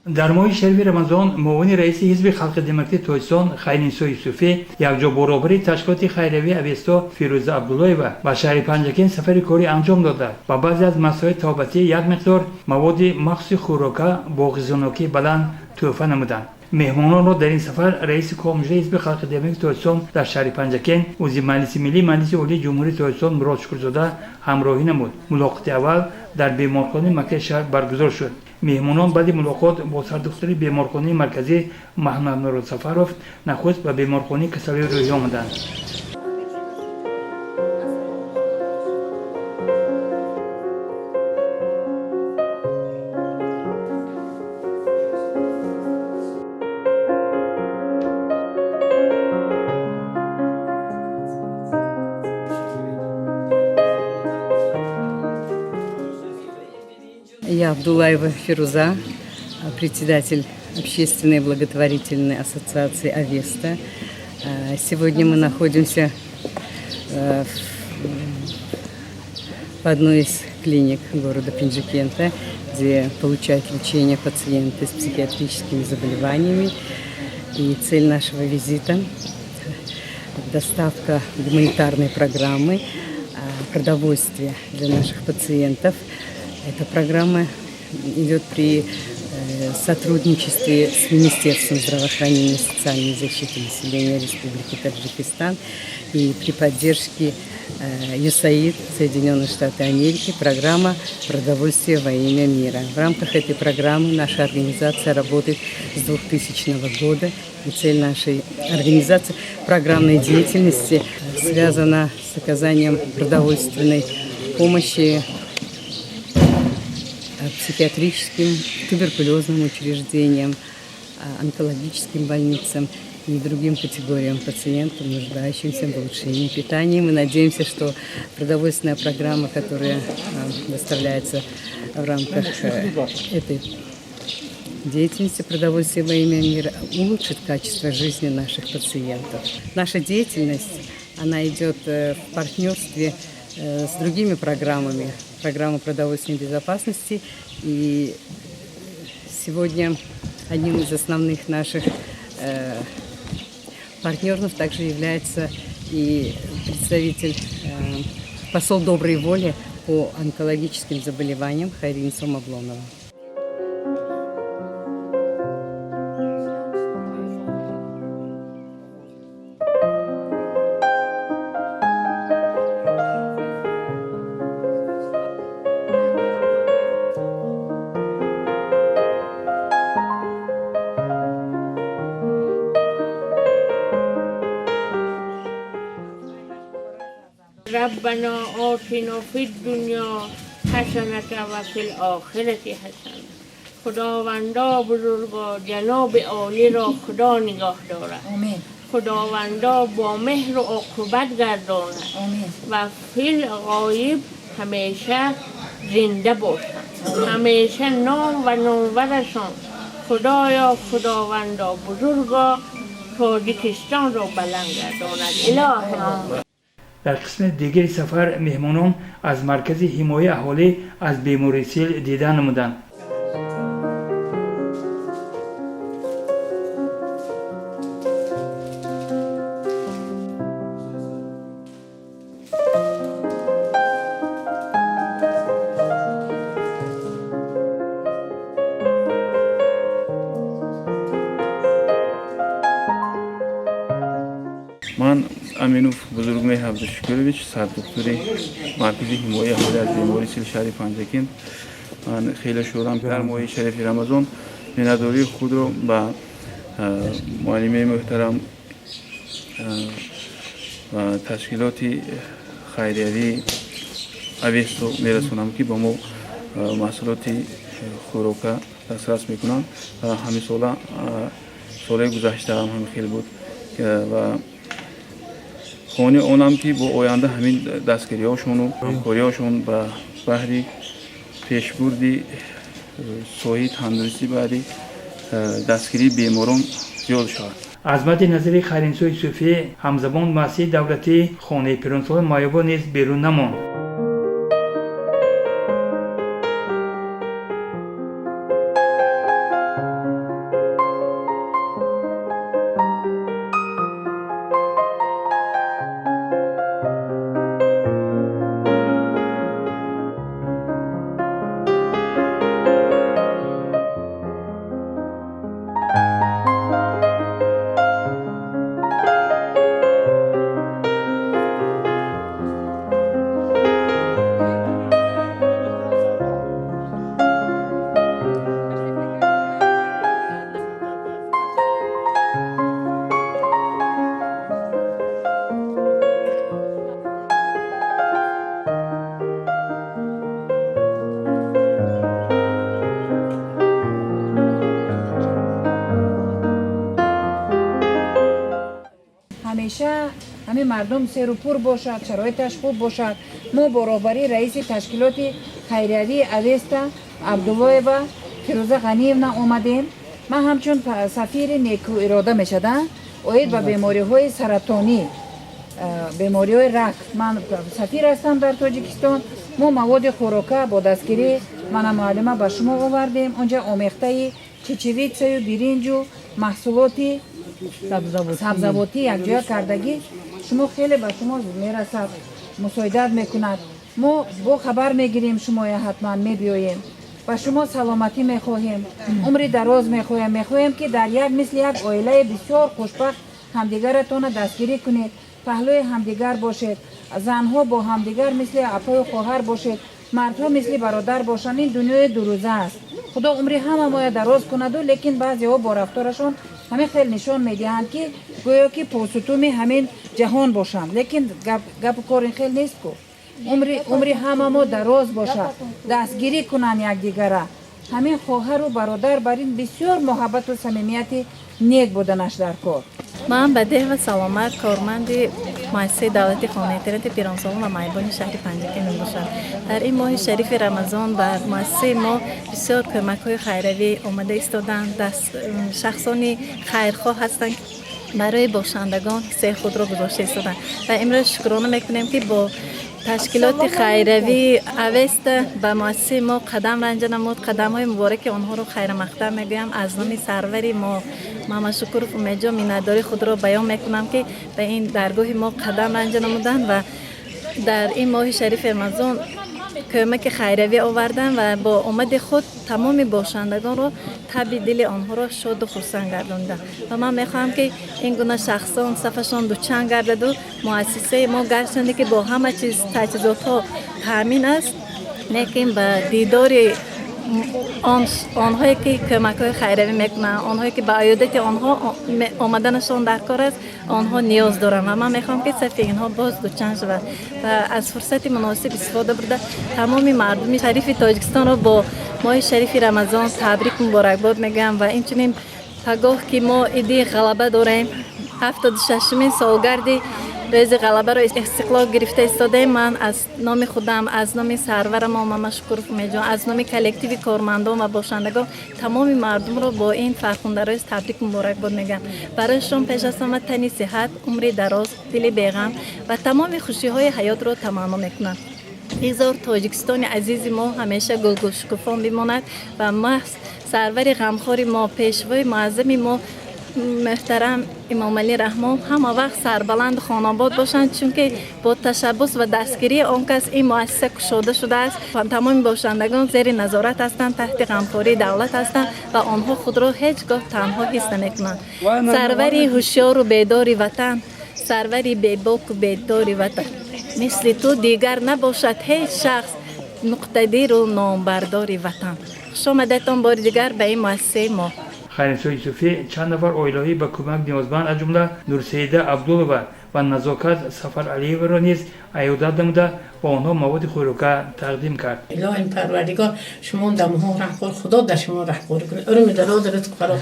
Дар моҳи шарифи Рамазон муовини раиси Ҳизби халқи демократии Тоҷикистон Хайринисо Юсуфӣ якҷо бо роҳбари ташкилоти хайриявии Авесто Фирӯза Абдуллоева ба шаҳри Панҷакент сафари корӣ анҷом дода, ба баъзе аз муассисаҳои табобатӣ як миқдор маводи махсуси хӯрока бо ғизонокии баланд тӯҳфа намуданд. Меҳмононро дар ин сафар раиси Кумитаи Ҳизби халқи демократии Тоҷикистон дар шаҳри Панҷакент, узви Маҷлиси Миллии Маҷлиси Олии Ҷумҳурии Тоҷикистон Мурод Шукурзода ҳамроҳӣ намуд. Мулоқоти аввал дар беморхонаи маркази шаҳр баргузор шуд. Меҳмонон баъди мулоқот бо сардухтури беморхонаи марказӣ Маҳмадмурод Сафаров нахуст ба беморхонаи касалиҳои рӯҳӣ омаданд. Я Абдулаева Фируза, председатель общественной благотворительной ассоциации «Авеста». Сегодня мы находимся в одной из клиник города Пенджикента, где получают лечение пациенты с психиатрическими заболеваниями. И цель нашего визита – доставка гуманитарной программы продовольствия для наших пациентов. Эта программа идет при сотрудничестве с Министерством здравоохранения и социальной защиты населения Республики Таджикистан и при поддержке USAID, Соединенные Штаты Америки, программа «Продовольствие во имя мира». В рамках этой программы наша организация работает с 2000 года. И цель нашей организации программной деятельности связана с оказанием продовольственной помощи психиатрическим, туберкулезным учреждениям, онкологическим больницам и другим категориям пациентов, нуждающимся в улучшении питания. Мы надеемся, что продовольственная программа, которая доставляется в рамках этой деятельности «Продовольствие во имя мира», улучшит качество жизни наших пациентов. Наша деятельность, она идет в партнерстве с другими программами, программа продовольственной безопасности. И сегодня одним из основных наших партнеров также является и представитель, посол доброй воли по онкологическим заболеваниям Хайринисо Мавлонова. ربنا آتنا في الدنيا حسنة وفي الآخرة حسنة. خداوندا بزرگا، جناب عالی را خدا نگاه دارد. آمین. خداوندا با مهر و عاقبت گرداند. آمین. و فی الغایب همیشه زنده باشند، همیشه نام و نامورشان. خدایا، خداوندا بزرگا، تاجیکستان را بلند گرداند. الهی. Дар қисми дигари сафар меҳмонон аз маркази ҳимояи аҳолӣ аз бемории сил дида намуданд. Ман Аминов Бузургмеҳр Абдушукурович, сардухтури маркази ҳимояи аҳолӣ аз бемории сил шаҳри Панҷакент. Ман хеле шодам, дар моҳи шарифи Рамазон миннатдории худро ба муаллимаи муҳтарам ва ташкилоти хайриявии Авесто мерасонам, ки ба мо маҳсулоти хӯрока дастрас мекунанд. Ва ҳамисола, солҳои гузашта ҳам ҳамин хел буд ва хоҳони онам, ки бо оянда ҳамин дастгириҳошону ҳамкориҳошон ба баҳри пешбурди соҳаи тандурустӣ, баҳри дастгирии беморон зиёд шавад. Аз мадди назари Хайринисо Юсуфӣ ҳамзамон муассисаи давлатии хонаи пиронсолон маъюбон низ берун намонд. Ҳамеша ҳамин мардум серу пур бошад, шароиташ хуб бошад. Мо бо роҳбарии раиси ташкилоти хайриявии Авеста Абдуллоева Фирӯза Ғаниевна омадем. Ман ҳамчун сафири некуирода мешада, оид ба бемориҳои саратонӣ, бемориҳои рак ман сафир ҳастам дар Тоҷикистон. Мо маводи хӯрока бо дастгирӣ мана муаллима ба шумо овардем. Онҷа омехтаи чечевицаю биринҷу маҳсулоти сабзавотӣ якҷоя кардагӣ. Шумо хеле ба шумо мерасад, мусоидат мекунад. Мо бо хабар мегирем шумоя, ҳатман мебиёем. Ба шумо саломатӣ мехоҳем, умри дароз мехоҳем. Мехоҳем, ки дар як мисли як оилаи бисёр хушбахт ҳамдигаратонро дастгирӣ кунед, паҳлӯи ҳамдигар бошед. Занҳо бо ҳамдигар мисли апаю хоҳар бошед, мардҳо мисли бародар бошанд. Ин дунёи дурӯза аст. Худо умри ҳама моя дароз кунаду, лекин баъзеҳо бо рафторашон ҳамин хел нишон медиҳанд, ки гӯё ки посутуми ҳамин ҷаҳон бошанд. Лекин гапу кор ин хел нест ку. Умри ҳама мо дароз бошад, дастгирӣ кунанд якдигара. Ҳамин хоҳару бародар бар ин бисёр муҳаббату самимияти нек буданаш дар кор. Ман Бадеҳва Саломат, корманди муассисаи давлати хонаи интернати пиронсолон ва майбони шаҳри Панҷакент мебошам. Дар ин моҳи шарифи Рамазон бар муассисаи мо бисёр кӯмакҳои хайравӣ омада истоданд. Шахсони хайрхоҳ ҳастанд, барои бошандагон ҳиссаи худро гузошта истоданд ва имрӯз шукрона мекунем, ки бо ташкилоти хайравии Авеста ба муассисаи мо қадам ранҷа намуд. Қадамҳои мубораки онҳоро хайрамақдам мегӯям. Аз номи сарвари мо Мамадшукуров Умедҷон миннатдории худро баён мекунам, ки ба ин даргоҳи мо қадам ранҷа намуданд ва дар ин моҳи шарифи Рамазон кӯмаки хайравӣ оварданд ва бо омади худ тамоми бошандагонро, таби дили онҳоро шоду хурсанд гардониданд. Ва ман мехоҳам, ки ин гуна шахсон сафашон дучанд гардаду муассисаи мо гарчанде ки бо ҳама чиз таҷҳизотҳо таъмин аст, лекин ба дидори онҳое ки кӯмакҳои хайравӣ мекунанд, онҳое ки ба аёдати онҳо омаданашон дар кор аст, онҳо ниёз доранд ва ман мехоҳам, ки сафи инҳо боз дучанд шавад. Ва аз фурсати муносиб истифода бурда, тамоми мардуми шарифи Тоҷикистонро бо моҳи шарифи Рамазон табрик муборакбод мегӯям. Ва инчунин пагоҳ, ки мо иди Ғалаба дорем, 76-умин солгарди рӯзи Ғалабаро истиқлол гирифта истодаем, ман аз номи худам, аз номи сарварамо Мамадшукуров Умедҷон, аз номи коллективи кормандон ва бошандагон тамоми мардумро бо ин фархундарӯз табрик муборакбод мегӯям. Барояшон пеш аз ҳама тани сиҳат, умри дароз, дили беғам ва тамоми хушиҳои ҳаётро таманно мекунам. Бигзор Тоҷикистони азизи мо ҳамеша гулгулшукуфон бимонад ва маҳз сарвари ғамхори мо, пешвои муаззами мо, муҳтарам Имомалӣ Раҳмон ҳама вақт сарбаланду хонобод бошанд, чунки бо ташаббус ва дастгирии он кас ин муассиса кушода шудааст. Тамоми бошандагон зери назорат ҳастанд, таҳти ғамхории давлат ҳастанд ва онҳо худро ҳеҷ гоҳ танҳо ҳис намекунанд. Сарвари ҳушёру бедори ватан, сарвари бебоку бедори ватан, мисли ту дигар набошад ҳеҷ шахс муқтадиру номбардори ватан. Хушомадетон бори дигар ба ин муассисаи мо. Хайринсо Юсуфӣ чанд нафар оилаҳои ба кӯмак ниёзманд, аз ҷумла Нурсаида Абдулова ва Назокат Сафаралиеваро низ аёдат намуда, ба онҳо маводи хӯрока тақдим кард. Илоҳим Парвардигор шумо дамҳо раҳкор, Худо дар шумо раҳкорӣ кунад, умри дароз, ризқ фарох.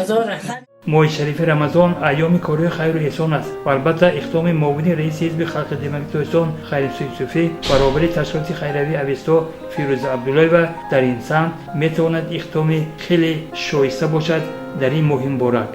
Ҳазор раҳмат. Моҳи шарифи Рамазон айёми корҳои хайру эҳсон аст ва албатта иқдоми муовини раиси ҳизби Халқи Демократии Тоҷикистон Хайринисо Юсуфӣ ба роҳбари ташкилоти хайравии Авесто Фирӯза Абдуллоева дар ин самт метавонад иқдоми хеле шоиста бошад дар ин моҳи муборак.